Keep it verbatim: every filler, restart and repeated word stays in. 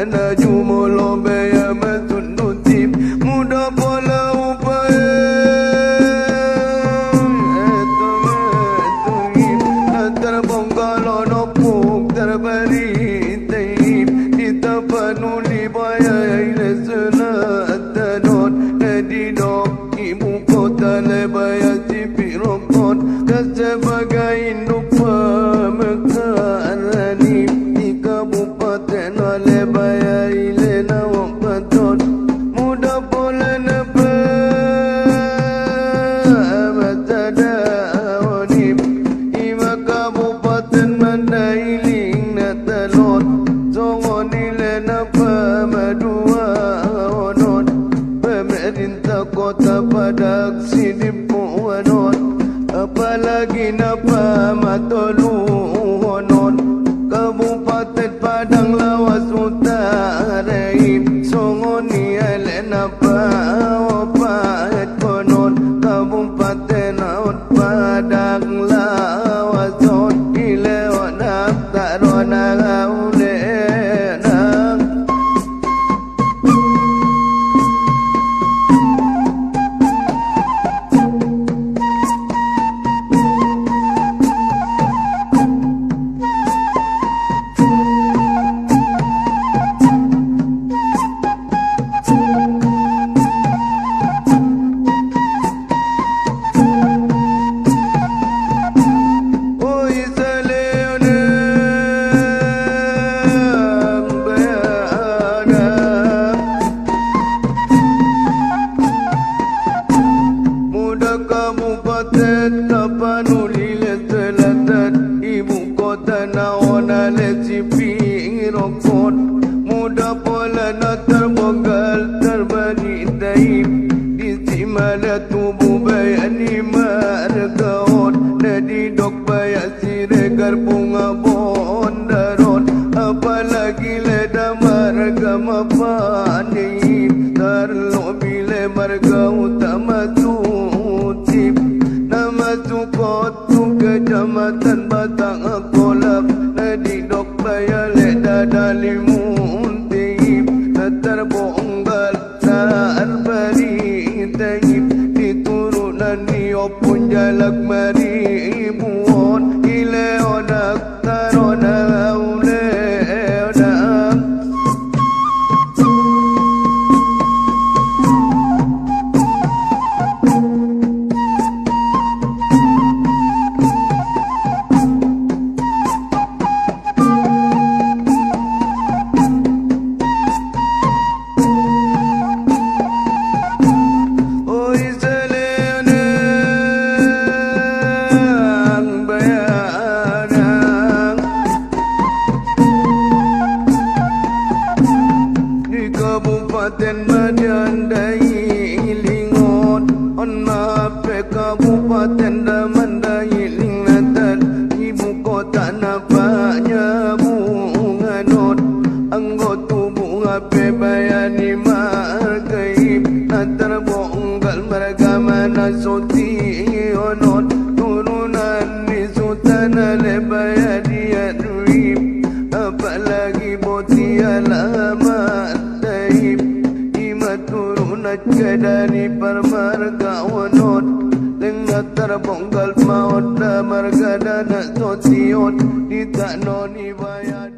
Na jumolo baya masuk nusip, muda pola upae. Tongit-tongit na tarbongkal on opuk tarbari taib, di tapanuli baya ile selatan on, na didok ibu kota le baya sipirokon, kan sebagai induk pamekaran i di kabupaten le baya ile na wong paton. Muda pola na pamasada on i, ima kabupaten Mandailing na talon, songon ile na pamadua onon, pemerintah kota Padang Sidimpuan on, apalagi na pamatoluhon on, Kabupaten Padang Lawas Utara i, songon i ale na paopatkon on, Kabupaten on Padang Lawas on, ile on daftar on na gaule nang. Oi, saleonang bayanan. Muda Kabupaten Tapanuli le Selatan, ibu kota na ona le sipirokon. Muda pola na tarbongkal tarbari taib, disi ma na tubu baya ni marga on, na didok baya Siregar Bunga Bondar on, apalagi le da marga Mapande i, tarlobi le marga utama Sucip, na masuk on tu Kecamatan Batang Kolap, na didok baya le da Dalimun Taib, na tarbongkal tarbari taib, di turunan ni Ompung Jalak Maribuon, ile on daftar on na gaule nang. Oi, saleonang bayanan. Di Kabupaten Mandailing on, on ma pe Kabupaten da Mandailing na tar, ibu kota na panyabungan on, anggo tubu hape baya ni marga i, na tarbongkal marga mana sotion on, turunan ni Sutan ale baya dia duit, apalagi boti alamat taib, ima turunan ke dari parmarga on on, leng na tarbongkal ma on da marga da na sotion, di tano ni baya.